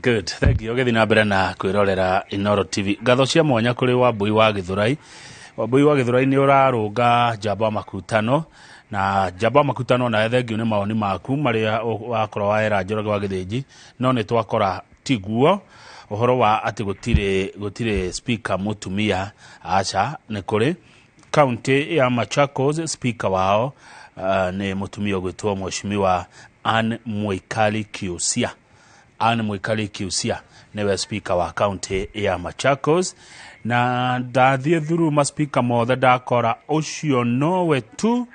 Good, thank you. Ũgĩthiĩ na mbere na kwĩrorera Inooro TV. Ngatho cia mwanya kũrĩ Wambui wa Gĩthũrai. Wambui wa Gĩthũrai nĩ ũrarũnga Njamba Makutano na Njamba Makutano nawe thengiũ nĩ mawoni maku marĩa wakorwo waera Njoroge wa Gĩthĩnji, no nĩ twakora tiguo ũhoro wa atĩ gũtirĩ speaker mũtumia. Aca, nĩ kũrĩ. Kaunti ya Machakos speaker wao nĩ mũtumia ũgwĩtwo Mheshimiwa Anne Mwikali Kiusia. Anne Mwikali Kiusia nĩwe speaker wa kaunti ya Machakos, na ndathiĩ through ma speaker mothe ndakora ũcio nowe tu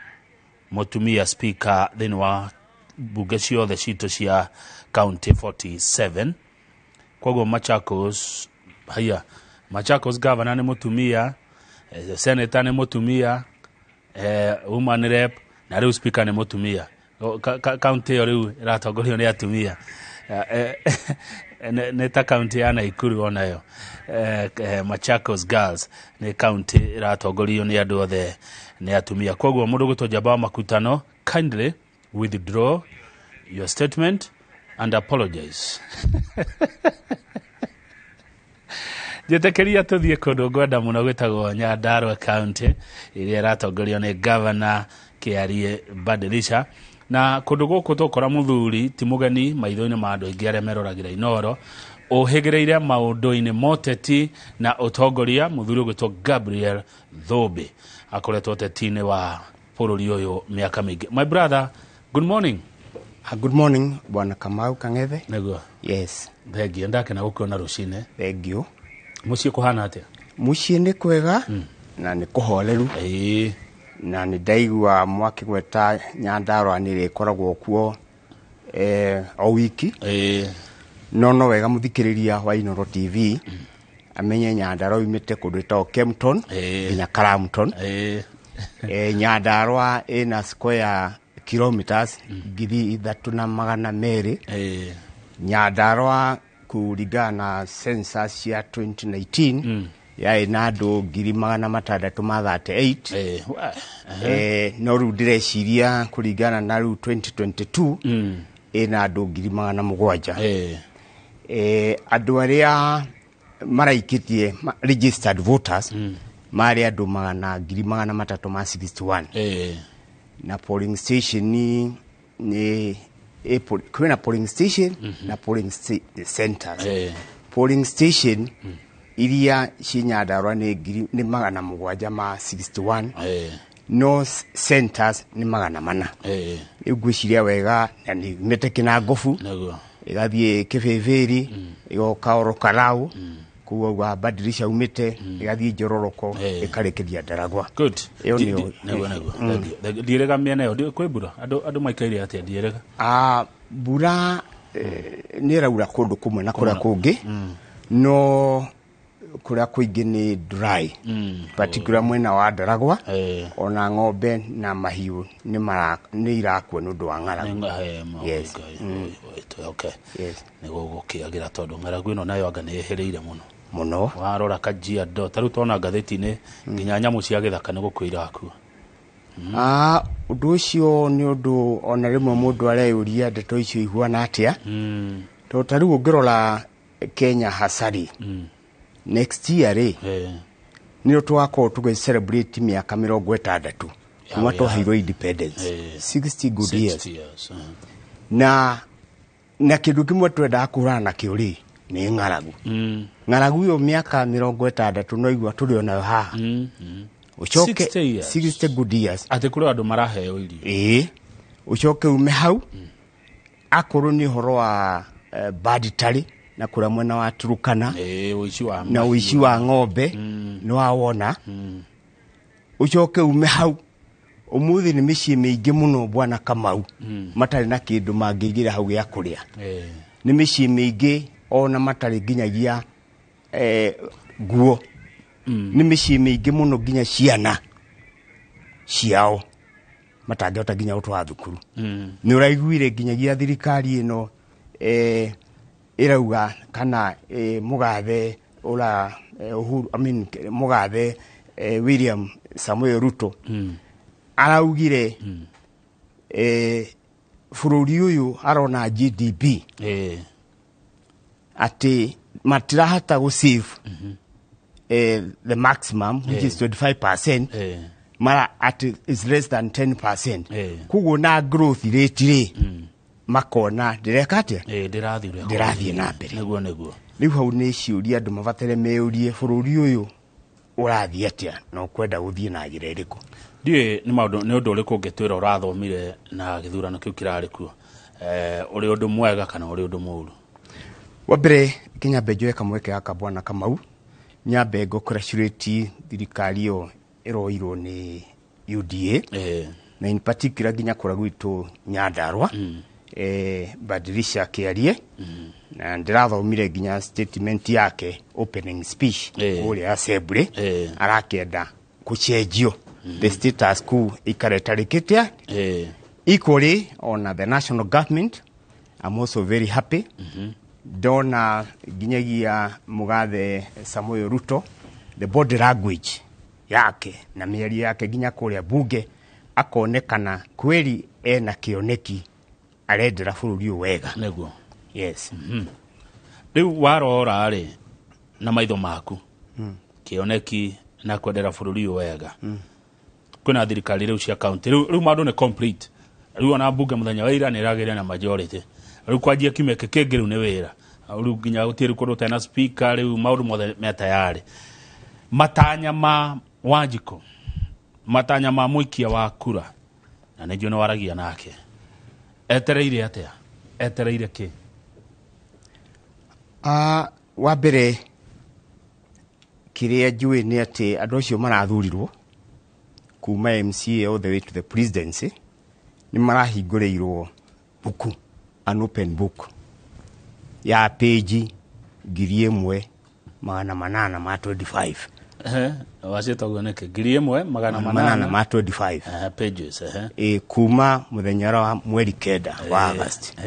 mũtumia speaker thĩinĩ wa mbunge ciothe citũ cia kaunti 47. Koguo Machakos, haya, Machakos governor nĩ mũtumia, senator nĩ mũtumia, woman rep na rĩu speaker nĩ mũtumia. Kaunti ĩyo rĩu ĩratongorio nĩ atumia. Nĩ ta kaunti ya Naikuru onayo. Machakos Girls nĩ kaunti ĩratongorio nĩ andũ othe nĩ atumia. Koguo mũndũ gwĩtwo Njamba wa Makutano, kindly withdraw your statement and apologize. Njĩtĩkĩria tũthiĩ kũndũ ngwenda mũno gwĩtagwo Nyandarua County ĩrĩa ĩratongorio nĩ Governor Kĩarie Badilisha, na kũndũ gũkũ tũkora mũthuri ti mũgeni maitho-inĩ ma andũ aingĩ arĩa meroragĩra Inooro, ũhĩgĩrĩire maũndũ-inĩ moteti na ũtongoria, mũthuri ũgwĩtwo Gabriel Thũmbĩ akoretwo ũteti-inĩ wa bũrũri ũyũ mĩaka mĩingĩ. My brother, good morning. Good morning, Bwana Kamau Kang'ethe. Nĩguo. Yes. Thengiũ, ndakena gũkuona rũcinĩ. Thank you. Mũciĩ kũhana atĩa? Mũciĩ nĩ kwega na nĩ kũhoreru. Na nĩ ndaigua mwakĩgweta Nyandarua nĩ ĩrĩkoragwo kuo o wiki. No wega mũthikĩrĩria wa Inooro TV amenye Nyandarua yumĩte kũndũ ĩtagwo Kempton nginya Karamton. Nyandarua ĩna square kilometers 3,200. Nyandarua kũringana na census ya 2019 yarĩ na andũ ngiri magana matandatũ ma 38. No rĩu ndĩreciria kũringana na rĩu 2022 ĩna andũ ngiri magana mũgwanja. Andũ arĩa maraikĩtie registered voters marĩ andũ magana ngiri magana matatũ ma 61. Na polling station ni kwĩna polling station na polling centers. Polling station iria ci Nyandarua nĩ ngiri nĩ magana mũgwanja ma 61. No centers nĩ magana mana. Rĩu ngwĩciria wega na nĩ yumĩte Kĩnangobu, ĩgathiĩ Kĩbĩbĩri, ĩgoka oro Karau, kũu auga Badilisha umĩte, ĩgathiĩ Njororoko, ĩkarĩkĩria Ndaragwa. Good. Ĩyo nĩyo. Nĩguo, nĩguo. Thank you. Thank you. Ndiĩrĩga mĩena ĩyo, kwĩ mbura? Andũ maikaire atĩa ndiĩrĩga? Mbura nĩ ĩraura kũndũ kũmwe na kũrĩa kũngĩ, no kũrĩa kũingĩ nĩ dry. Particular mwena wa Ndaragwa, ona ng'ombe na mahiũ nĩ irakua nĩ ũndũ wa ng'aragu. Yes. Okay. Yes. Nĩ gũgũkĩagĩra tondũ ng'aragu ĩno nayo anga nĩ ĩhĩrĩire mũno. Mũno. Warora Kajiado, ta rĩu twana ngathĩti-inĩ, nginya nyamũ cia gĩthaka nĩ gũkua irakua. Ũndũ ũcio nĩ ũndũ ona rĩmwe mũndũ areyũria ndeto icio ihuana atĩa. Tondũ ta rĩu ũngĩrora Kenya Hasari next year rĩ, nĩrĩo tũgakorwo tũgĩ celebrate mĩaka mĩrongo ĩtandatũ kuma twaheirwo independence. 60 good years. 60 years. Na kĩndũ kĩmwe twendaga kũhũrana nakĩo rĩ, nĩ ng'aragu. Ng'aragu ĩyo mĩaka mĩrongo ĩtandatũ no igua tũrĩ onayo haha. Ũcoke 60 years. 60 good years. Atĩ kũrĩ andũ maraheo irio. Ĩĩ. Ũcoke ume hau, akorwo nĩ ũhoro wa banditry na kũrĩa mwena wa Turukana, Ũici wa na ũici wa ng'ombe, nĩ wawona. Ũcoke ume hau, ũmũthĩ nĩ mĩciĩ mĩingĩ mũno Bwana Kamau, matarĩ na kĩndũ mangĩigĩra hau gĩa kũrĩa. Nĩ mĩciĩ mĩingĩ ona matarĩ nginyagia nguo. Nĩ mĩciĩ mĩingĩ mũno nginya ciana ciao matangĩhota nginya gũtwara thukuru. Nĩ ũraiguire nginyagia thirikari ĩno ĩrauga kana mũgathe ũra Uhuru, I mean, mũgathe William Samoei Ruto araugire bũrũri ũyũ arona GDP Atĩ matirahota gũ save the maximum, which is 25%, mara at is less than 10%. Koguo na growth rate rĩ, makona ndĩreka atĩa? Ndĩrathiĩ ũrĩa Ndĩrathiĩ na mbere. Nĩguo. Rĩu hau nĩ ciũria andũ mabatare meurie, bũrũri ũyũ ũrathiĩ atĩa na ũkwenda gũthiĩ na njĩra ĩrĩkũ? Ndiũĩ nĩ maũndũ, nĩ ũndũ ũrĩkũ ũngĩtwĩra ũrathomire na gĩthurano kĩu kĩrarĩ kuo, ũrĩ ũndũ mwega kana ũrĩ ũndũ mũũru? Wa mbere, kĩnyambe njoe kamweke gaka, bwana Kamau, nyambe ngocongratulate thirikari ĩyo ĩroirwo nĩ UDA, na in particular nginya kũrĩa gwitũ Nyandarua, Badilisha Kĩarie, na ndĩrathomire nginya statement yake, opening speech, kũrĩa assembly. Arakĩenda gũcenjio the status quo ikare tarĩkĩte. Equally, on the national government, I'm also very happy ndona nginyagia Mugathe Samuel Ruto, the body language yake na mĩario yake nginya kũrĩa bunge, akonekana kweli ena kĩoneki, arendera bũrũri ũyũ wega. Yes. Rĩu warora rĩ na maitho maku, kĩoneki na kwendera bũrũri ũyũ wega, kwĩna thirikari rĩu cia county, rĩu maũndũ nĩ complete. Rĩu ona mbunge mũthenya wa ira nĩ ĩragĩire na majority. Rĩu kwanjia kiumia gĩkĩ kĩngĩ rĩu nĩ wĩra, rĩu nginya gũtirĩ kũndũ ũtarĩ na speaker. Rĩu maũndũ mothe me tayarĩ. Matanya ma Wanjikũ, matanya ma mũikia wa kura, na nĩ njũĩ nĩ waragia nake, etereire atĩa? Etereire kĩ? Wa mbere, kĩrĩa njũĩ nĩ atĩ andũ acio marathurirwo kuma MCA all the way to the presidency nĩ marahingũrĩirwo buku, an open book ya page 1825. Wacĩta ũguo nĩkĩ? 1800 manana ma 25. Pages. E, kuma mũthenya ũrĩa wa mweri 9 wa August.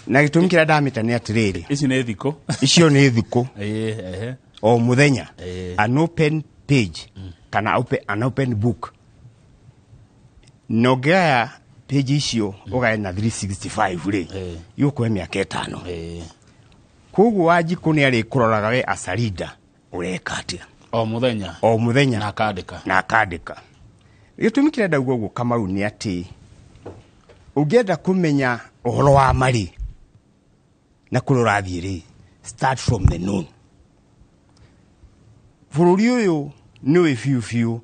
Na gĩtũmi kĩrĩa ndamĩta nĩ atĩrĩrĩ, Ici nĩ thikũ. Icio nĩ thikũ. O mũthenya an open page kana an open book, na ũngĩgaya page icio ũgae na 365 rĩ, igũkũhe mĩaka 5. Koguo Wanjikũ nĩ arĩkũroraga we as a leader ũreka atĩa. O mũthenya. O mũthenya. Na akandĩka. Na akandĩka. Gĩtũmi kĩrĩa ndauga ũguo, Kamau, nĩ atĩ ũngĩenda kũmenya ũhoro wa marĩ na kũrĩa ũrathiĩ rĩ, start from the known. Bũrũri ũyũ nĩ wĩ biũ biũ,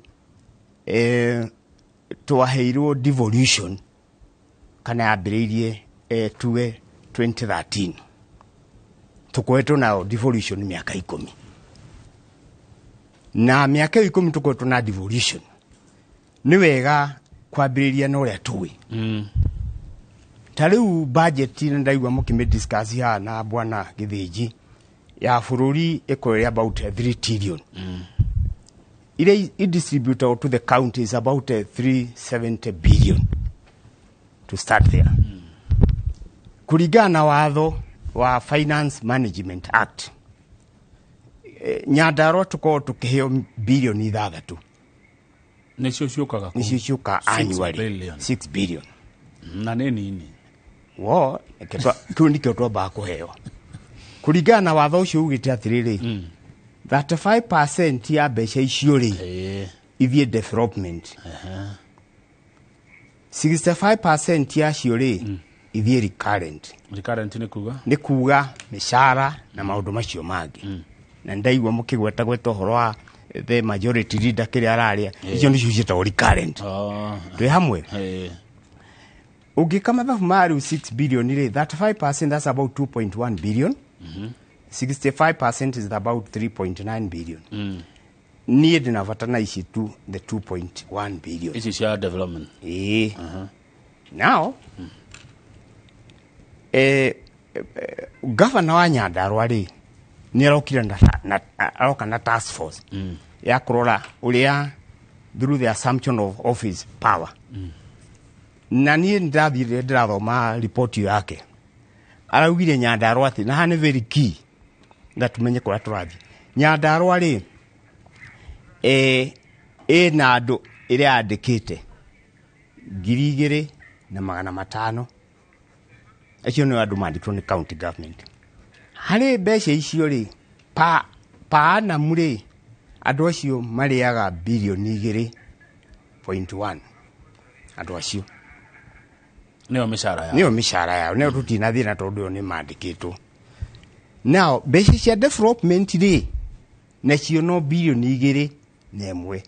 twaheirwo devolution kana yambĩrĩirie, tuge 2013, tũkoretwo nayo devolution mĩaka 10, na mĩaka ĩyo 10 tũkoretwo na devolution. Nĩ wega kwambĩrĩria na ũrĩa tũĩ. Ta rĩu budget, nĩ ndaigua mũkĩmĩ discuss haha na bwana Gĩthĩnji, ya bũrũri ĩkorwo ĩrĩ about 3 trillion. Iria i-distribute to the county is about 370 billion, to start there. Kũringana na watho wa Finance Management Act, Nyandarua tũkorwo tũkĩheo bilioni 6. Nĩcio ciũkaga kũu? Nĩcio ciũka. Six Annually. billion. 6 billion. Na nĩ nini. Wo reke kĩu nĩkĩo twambaga kũheo. Kũringana na watho ũcio ugĩte atĩrĩrĩ, 35% ya mbeca icio rĩ, ithiĩ development, 65% yacio rĩ, ithiĩ recurrent. Recurrent nĩ kuga? Nĩ kuga mĩcara na maũndũ macio mangĩ. Na ndaigua mũkĩgweta gweta ũhoro wa the majority leader, kĩrĩa ararĩa, icio nĩcio ciĩtagwo recurrent. Twĩ hamwe? Ũngĩka mathabu ma rĩu, 6 billion rĩ, 35%, that's about 2.1 billion. 65% is about 3.9 billion. Niĩ ndĩna bata na ici tu, the 2.1 billion. Ici cia development. Ĩĩ. Now, gavana wa Nyandarua rĩ, nĩ arokire na aroka na task force ya kũrora ũrĩa through the assumption of office power. Na niĩ nĩndathire ndĩrathoma report ĩyo yake, araugire Nyandarua atĩ, na haha nĩ very key na tumenye kũrĩa tũrathiĩ. Nyandarua rĩ, ĩna andũ ĩrĩa yandĩkĩte 2500. Acio nĩo andũ mandĩkĩtwo nĩ county government. Harĩ mbeca icio rĩ, per annum rĩ, andũ acio marĩaga birioni 2.1, andũ acio. Nĩyo mĩcara yao. Nĩyo mĩcara yao, nĩyo tũtinathĩna tondũ ĩyo nĩ mandĩkĩtwo. Now mbeca cia development rĩ, nacio no birioni 2.1,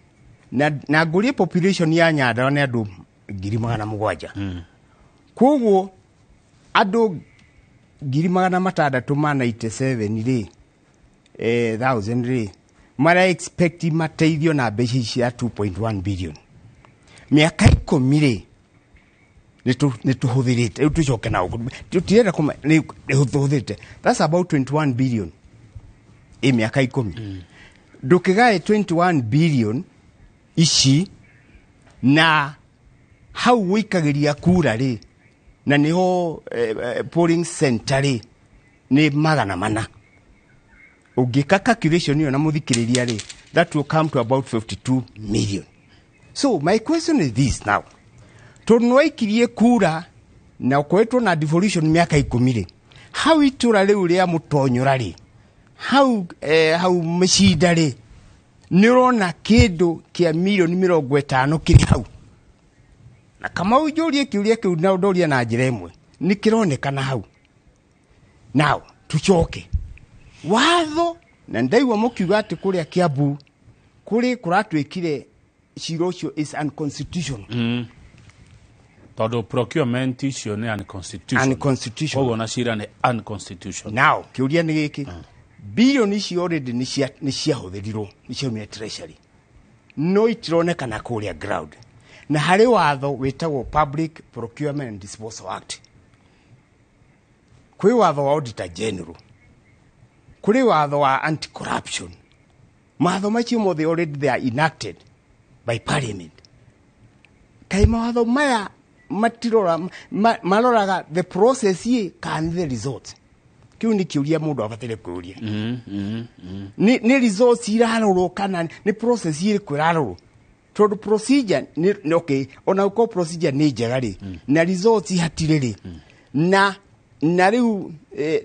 na ngũrie population ya Nyandarua nĩ andũ 700,000. Koguo andũ 697,000 rĩ, thousand rĩ, mara expect mateithio na mbeca ici cia 2.1 billion. Mĩaka 10 rĩ, nĩ tũhũthĩrĩte. Rĩu tũcoke na gũkũ, tũtirenda nĩ tũhũthĩrĩte, that's about 21 billion ĩ mĩaka 10. Ndũkĩgae 21 billion ici na hau wĩikagĩria kura rĩ, na nĩho polling center rĩ nĩ 400. Ũngĩka calculation ĩyo na mũthikĩrĩria rĩ, that will come to about 52 million. So my question is this now: tondũ nĩwaikirie kura na ũkoretwo na devolution mĩaka 10 rĩ, hau itũra rĩu rĩa mũtonyora rĩ, hau mĩcinda rĩ, nĩ ũrona kĩndũ kĩa mirioni 50 kĩrĩ hau? Na Kamau, njũrie kĩũria kĩu na ndoria na njĩra ĩmwe, nĩ kĩronekana hau? Now tucoke watho, na ndaigua mũkiuga atĩ kũrĩa Kiambu kũrĩ kũratuĩkire cira ũcio is unconstitutional. Tondũ procurement icio nĩ unconstitutional. Unconstitutional. Koguo na cira nĩ unconstitutional. Now kĩũria nĩ gĩkĩ: bilioni icio already nĩ ciahũthĩrirwo, nĩ ciaumire treasury, no itironekana kũrĩa ground. Na harĩ watho wĩtagwo Public Procurement and Disposal Act, kwĩ watho wa Auditor General, kũrĩ watho wa anti corruption. Mawatho macio mothe already they are enacted by parliament. Kaĩ mawatho maya matirora maroraga the process ĩ kana the results? Kĩu nĩ kĩũria mũndũ abataire kwĩũria. Nĩ results irarorwo kana nĩ process ĩrĩkũ ĩrarorwo? Tondũ procedure nĩ okay, ona gũkorwo procedure nĩ njega rĩ, na results hatirĩ rĩ, na rĩu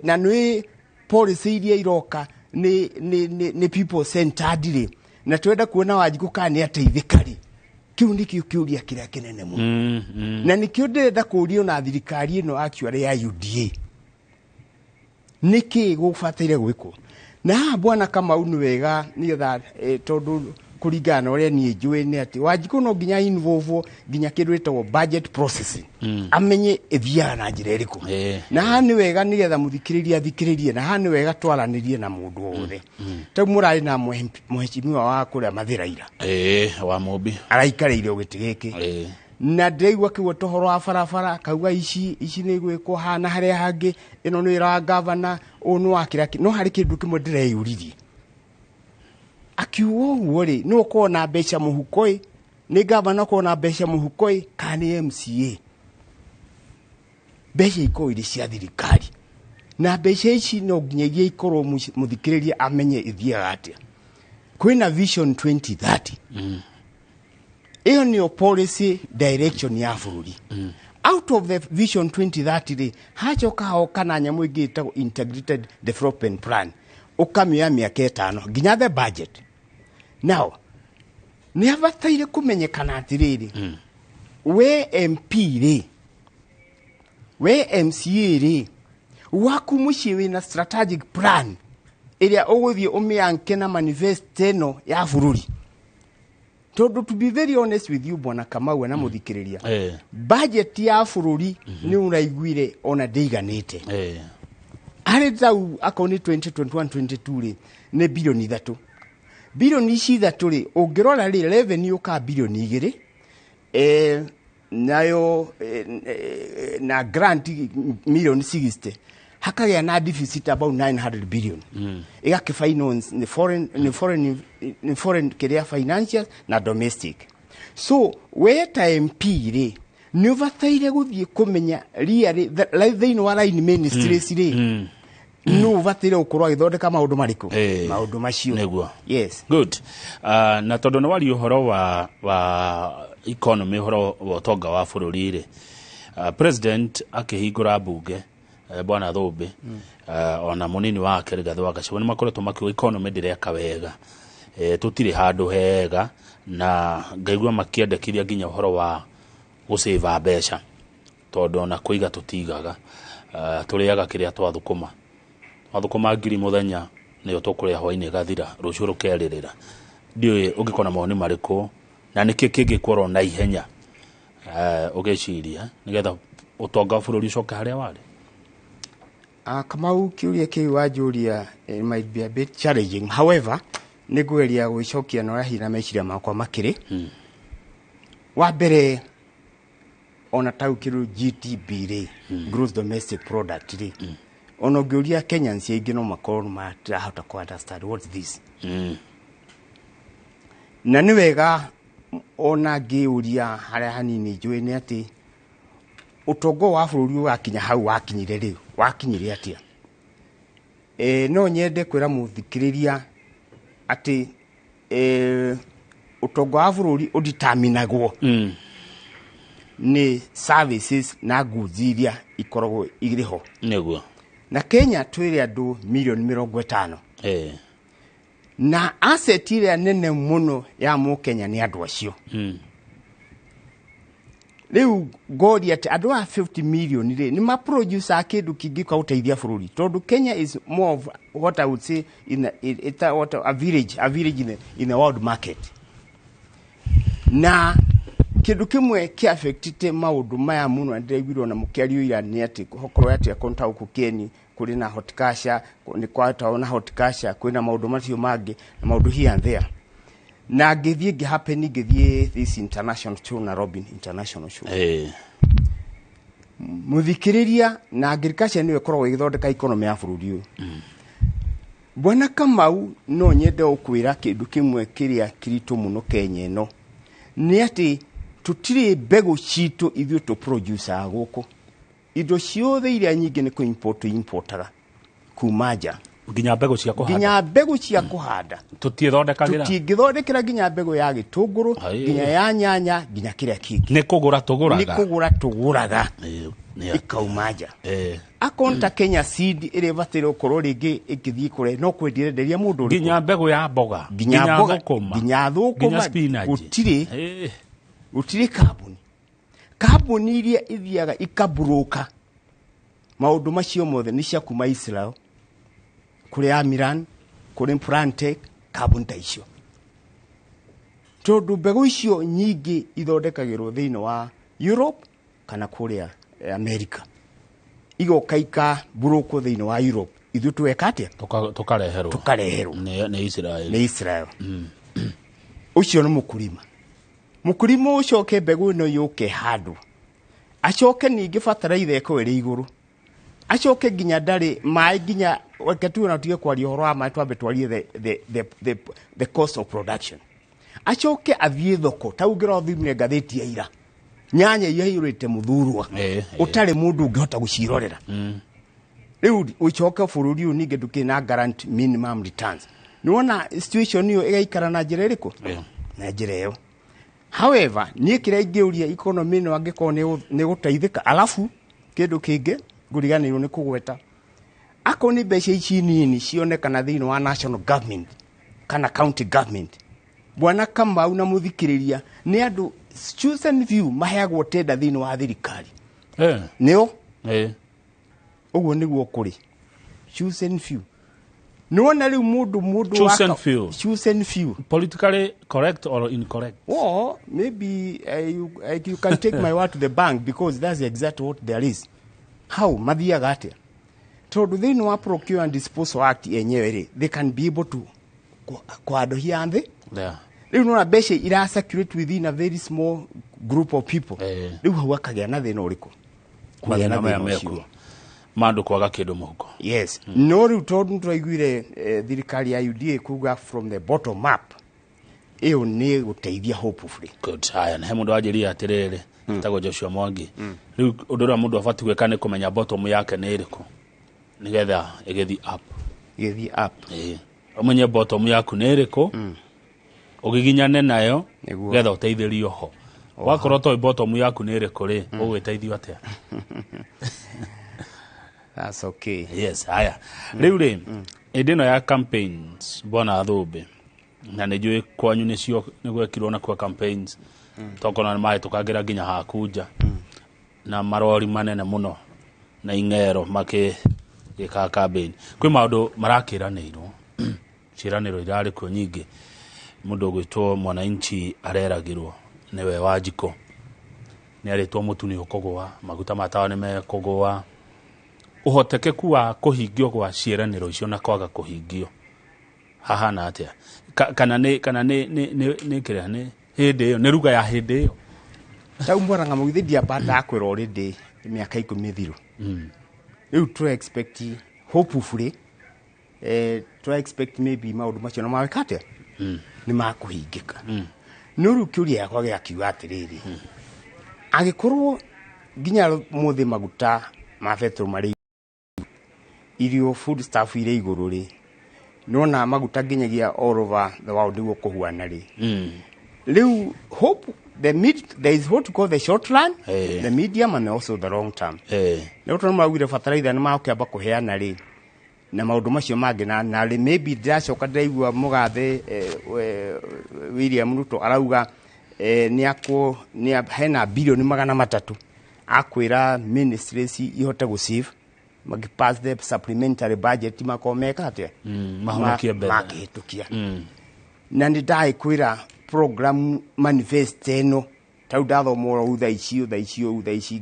na nĩ policy iria iroka nĩ people centered rĩ, na twenda kuona Wanjikũ kana nĩ ateithĩka rĩ, kĩu nĩkĩo kĩũria kĩrĩa kĩnene mũno. Na nĩkĩo ndĩrenda kũũrio na thirikari ĩno actually ya UDA, nĩkĩ gũbataire gwĩkwo? Na haha, bwana Kamau, nĩ wega nĩgetha tondũ kũringana na ũrĩa niĩ njũĩ nĩ atĩ Wanjikũ no nginya involve nginya kĩndũ gĩtagwo budget processing, amenye ĩthiaga na njĩra ĩrĩkũ. Na haha nĩ wega nĩgetha mũthikĩrĩria athikĩrĩrie, na haha nĩ wega twaranĩrie na mũndũ o wothe. Tau mũrarĩ na mũhecimiwa wa kũrĩa Mathĩra ira. Ĩĩ, wa Mũmbi. Araikarĩire o gĩtĩ gĩkĩ. Na ndĩraigua kĩgwo tũhoro wa barabara, kauga ici ici nĩ igwĩkwo haha na harĩa hangĩ, ĩno nĩ wĩra wa gavana, ũũ nĩ wa kĩrĩa no harĩ kĩndũ kĩmwe ndĩreyũririe. Akiuga ũguo rĩ, nĩ ũkorwo na mbeca mũhuko ĩ, nĩ gavana ũkorwo na mbeca mũhuko ĩ, kana nĩ MCA? Mbeca ikorwo irĩ cia thirikari, na mbeca ici no nginyagia ikorwo mũthikĩrĩria amenye ithiaga atĩa. Kwĩna Vision 2030, ĩyo nĩyo policy direction ya bũrũri. Out of the Vision 2030 rĩ, hacoka hoka na nyamũ ĩngĩ ĩtagwo Integrated Development Plan, ũkamĩoya mĩaka 5 nginya the budget. Now nĩ abataire kũmenyekana atĩrĩrĩ, we MP rĩ, we MCA rĩ, waku mũciĩ wĩna strategic plan ĩrĩa ũgũthiĩ ũmĩanke na manifesto ĩno ya bũrũri? Tondũ to be very honest with you, bwana Kamau na mũthikĩrĩria, budget ya bũrũri nĩ ũraiguire ona ndĩiganĩte. Harĩ tau akorwo nĩ 2021 22 rĩ, nĩ birioni 3. Birioni ici 3 rĩ, ũngĩrora rĩ, revenue ũka birioni 2, nayo na grant milioni 60, hakagĩa na deficit about 900 billion. Ĩgakĩ finance nĩ foreign kĩrĩa financial na domestic. So we ta MP rĩ, nĩ ũbataire gũthiĩ kũmenya really thĩinĩ wa line ministries rĩ, nũ ũbataire gũkorwo agĩthondeka maũndũ marĩkũ, maũndũ macio. Nĩguo. Yes. Good. Na tondũ nĩ waria ũhoro wa economy, ũhoro wa ũtonga wa bũrũri rĩ, president akĩhingũra mbunge Bwana Thũmbĩ, ona mũnini wake Rigathĩ wa Gachagua nĩ makoretwo makiuga economy ndĩreka wega, tũtirĩ handũ hega, na ngaigua makĩendekithia nginya ũhoro wa gũcĩva mbeca, tondũ ona kũiga tũtigaga, tũrĩaga kĩrĩa twathũkũma, twathũkũma ngiri mũthenya nĩyo tũkũrĩa hwainĩ ĩgathira, rũciũ rũkerĩrĩra. Ndiũĩ ũngĩkorwo na mawoni marĩkũ na nĩkĩ kĩngĩkorwo na ihenya, ũgĩciria nĩgetha ũtonga wa bũrũri ũcoke harĩa warĩ? Kamau, kĩũria kĩu wanjũria, it might be a bit challenging. However, nĩ ngũgeria gwĩcokia na ũrĩa hihi na meciria makwa makĩrĩ. Wa mbere, ona tau kĩrũ GDP rĩ, gross domestic product rĩ, ona ũngĩũria Kenyans aingĩ no makorwo matirahota ku understand what's this. Na nĩ wega ona ngĩũria harĩa hanini njũĩ nĩ atĩ ũtonga wa bũrũri ũgakinya hau wakinyire rĩ, wakinyire atĩa? No nyende kwĩra mũthikĩrĩria atĩ ũtonga wa bũrũri ũditaminagwo nĩ services na goods iria ikoragwo irĩ ho. Nĩguo. Na Kenya twĩrĩ andũ mirioni 50. Na asset ĩrĩa nene mũno ya mũkenya nĩ andũ acio. Rĩu ngoria atĩ andũ a 50 million rĩ, nĩ maproduce kĩndũ kĩngĩũka gũteithia bũrũri, tondũ Kenya is more of what I would say in a, it, it, what a village, a village in the world market. Na kĩndũ kĩmwe kĩa affectite maũndũ maya mũno na ndĩraiguirwo na mũkĩario ira nĩ atĩ okorwo atĩ akonta gũkũ Keni kũrĩ na horticulture, nĩ kwatao na horticulture, kwĩna maũndũ macio mangĩ na maũndũ here and there. Na ngĩthiĩ ngĩhappen ngĩthiĩ this international show, Nairobi International Show. Mũthikĩrĩria, na agriculture nĩyo ĩkoragwo ĩgĩthondeka economy ya bũrũri ũyũ. Bwana Kamau, no nyende gũkwĩra kĩndũ kĩmwe kĩrĩa kĩritũ mũno Kenya ĩno nĩ atĩ tũtirĩ mbegũ citũ ithuĩ tũproducaga gũkũ. Indo ciothe iria nyingĩ nĩ kũ-import importaga kuma nja. Nginya mbegũ cia kũhanda. Nginya mbegũ cia kũhanda. Tũtiĩthondekagĩra. Tũtingĩthondekera nginya mbegũ ya gĩtũngũrũ, nginya ya nyanya, nginya kĩrĩa kĩngĩ. Nĩ kũgũra tũgũraga. Nĩ kũgũra tũgũraga. Nĩ Ikauma nja. Akonta Kenya Seed ĩrĩa ĩbataire gũkorwo rĩngĩ ĩkĩthiĩ kũrĩa, no kwendia ĩrenderia mũndũ ũrĩkũ? Nginya mbegũ ya mboga, Nginya nginya mboga, thũkũma, nginya thũkũma, nginya spinach. Gũtirĩ. Gũtirĩ kambuni. Kambuni iria ithiaga ikaburoka maũndũ macio mothe nĩ cia kuma Israel, kũrĩ Amiran, kũrĩ Plantec, kambuni ta icio. Tondũ mbegũ icio nyingĩ ithondekagĩrwo thĩinĩ wa Europe kana kũrĩa America. Igoka ikaburũkwo thĩinĩ wa Europe. Ithuĩ tweka atĩa? Tũkareherwo. Tũkareherwo. Nĩ Israel. Nĩ Israel. Ũcio nĩ mũkũrima. Mũkũrima ũcoke mbegũ ĩno yũke handũ. Acoke ningĩ bataraitha ĩkorwo ĩrĩ igũrũ. Acoke nginya ndarĩ maĩ, nginya reke tuge na tuge kwaria ũhoro wa maĩ, twambe twarie the cost of production. Acoke athiĩ thoko, ta ũngĩrora ũthimire ngathĩti ya ira. Nyanya iria ihũrĩte mũthurwa. Ũtarĩ mũndũ ũngĩhota gũcirorera. Rĩu ũcoke bũrũri ũyũ ningĩ ndũkĩrĩ na guarantee minimum returns. Nĩwona situation ĩyo ĩgaikara na njĩra ĩrĩkũ? Na njĩra ĩyo. However, niĩ kĩrĩa ingĩũria economy ĩno angĩkorwo nĩ gũteithĩka, alafu kĩndũ kĩngĩ ngũriganĩirwo nĩ kũgweta, akorwo nĩ mbeca ici nini cionekana thĩinĩ wa national government kana county government, Bwana Kamau na mũthikĩrĩria, nĩ andũ chosen few maheagwo tenda thĩinĩ wa thirikari. Nĩo? Ũguo nĩguo kũrĩ. Chosen few. Nĩwona rĩu mũndũ Chosen waka few. Chosen few. Politically correct or incorrect? Well, maybe you can take my word to the bank because that's exactly what there is. How? Mathiaga atĩa? Tondũ thĩinĩ wa Procure and Disposal Act yenyewe rĩ, they can be able to kũhandũhia thĩ. Rĩu nĩwona mbeca ira circulate within a very small group of people. Rĩu hau akagĩa na thĩna ũrĩkũ? Kũgĩa na Mathĩna maya thĩna ũcio. mekuo. Mandũ kwaga kĩndũ mũhuko. Yes. No rĩu tondũ nĩtwaiguire thirikari ya UDA kuga from the bottom up, ĩyo nĩ gũteithia hopefully. Good. Haya, na he mũndũ wanjĩrire atĩrĩrĩ, etagwo Joshua Mwangi. Rĩu ũndũ ũrĩa mũndũ abatiĩ gwĩka nĩ kũmenya bottom yake nĩ ĩrĩkũ, nĩgetha ĩgĩthiĩ up. Ĩgĩthiĩ up. Ũmenye bottom yaku nĩ ĩrĩkũ, ũgiginyane nayo, nĩgetha ũteithĩrio ho. Wakorwo toĩ bottom yaku nĩ ĩrĩkũ rĩ, ũgwĩteithio atĩa? That's okay. Yes, haya, rĩu rĩ, hĩndĩ ĩno ya campaigns, bwana Thũmbĩ, na nĩ njũĩ kwanyu nĩcio nĩ gwekirwo na kwa campaigns, tokona nĩ mahĩtũkangĩra nginya haku nja na marori manene mũno na ing'ero makĩgĩka campaign. Kwĩ maũndũ marakĩranĩirwo, ciĩranĩro irarĩ kuo nyingĩ. Mũndũ ũgwĩtwo Mwananchi areragĩrwo nĩwe Wanjikũ nĩ arĩtwo mũtu nĩ ũkũgũa, maguta ma tawa nĩ mekũgũa. Ũhotekeku wa kũhingio gwa ciĩranĩro icio na kwaga kũhingio hahana atĩa? Kana nĩ kĩrĩa nĩ hĩndĩ ĩyo, nĩ ruga ya hĩndĩ ĩyo? Tau mbona ng'ama githĩ ndiamba ndakwĩra already mĩaka 10 mĩthiru. Rĩu tũ expect hopefully, tũ expect maybe maũndũ macio no mawĩka atĩa, nĩ makũhingĩka. No rĩu kĩũria gĩakwa gĩakiuga atĩrĩrĩ, angĩkorwo nginya mũthĩ maguta ma betũrũ marĩ irio, food stuff irĩ igũrũ rĩ, nona maguta nginyagia all over the world nĩguo kũhuana rĩ, rĩu hope the mid, there is what we call the short run, the medium and also the long term. Rĩu tondũ maugire bataraitha nĩ makĩamba kũheana rĩ, na maũndũ macio mangĩ, na rĩ, maybe ndĩracoka ndĩraigua mũgathe William Ruto arauga nĩ akũ nĩ hena bilioni 300 akwĩra ministries ihote gũ save magĩ pass the supplementary budget, makorwo meka atĩa? Mahonokie mbeca. Makĩhĩtũkia. Na nĩ ndaĩkwĩra program manifest ĩno tau ndathoma oro thaa ici, thaa ici ũũ, thaa ici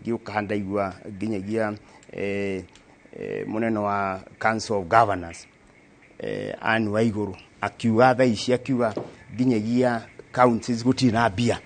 ngĩũka ndaigua nginyagia mũnene wa Council of Governors, Anne Waigũrũ, akiuga thaa ici, akiuga nginyagia counties gũtirĩ na mbia.